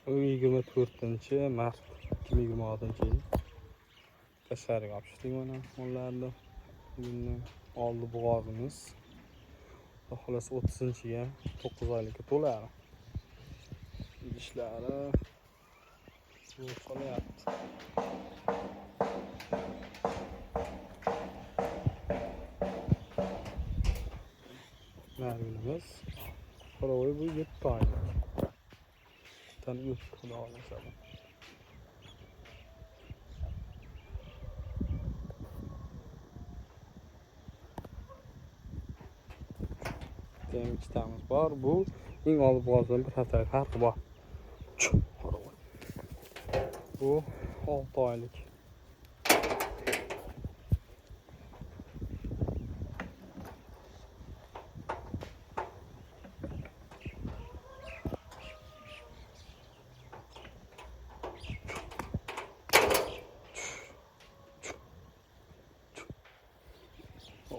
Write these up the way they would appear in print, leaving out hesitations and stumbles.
24 mart 2026 yil. Tashqariga olib chiqdik mana mollarni. Bugunni oldi bo'g'ozimiz. Xudo xohlasa 30-ga 9 oylikka to'ladi. Idishlari yo'q qolyapti. Narginimiz. Qoravoy bu 7 oylik. Tan o'tdi, xudo xohlasa. Bitta ham ikkitamiz bor. Bu eng oldi bo'g'ozdan bir haftalik farqi bor. Qoravoy. Bu 6 oylik.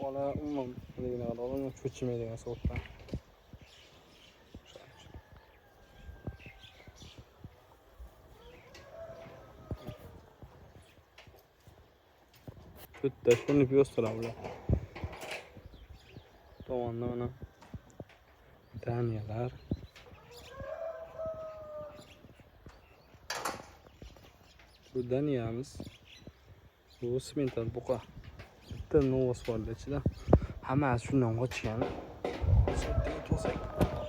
Ola umuman degan cho'chimaydigan sovuqdan. Bitta shuni piyostalar bular. Tomonda mana daniyalar. Bu daniyamiz. Bu simental buqa. Bitta novvos bor ichida. Hammasi shundan qochgan.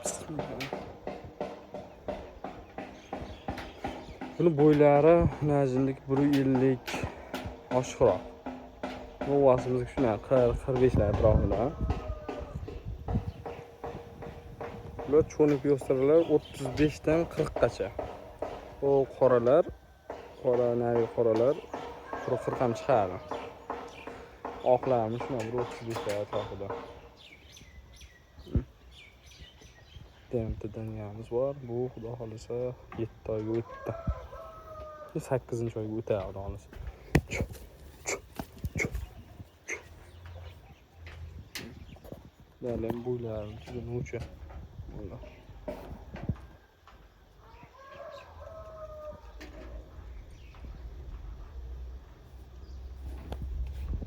Bismillah. Buni bo'ylari najimlik 150 oshiqroq. Novvosimiz shunaqa 40-45 lar atrofida. Bular cho'nib yostralar 35 dan 40 gacha. Bu qoralar, qora narigi qoralar 40 ham chiqadi. Oqlarimiz shuna 35 lar atrofida. Bitta daniyamiz bor. Bu xudo xohlasa 7 oyga o'tdi. 8 oyga o'tadi xudo xohlasa. Bularning bo'ylari juda novcha. Bular.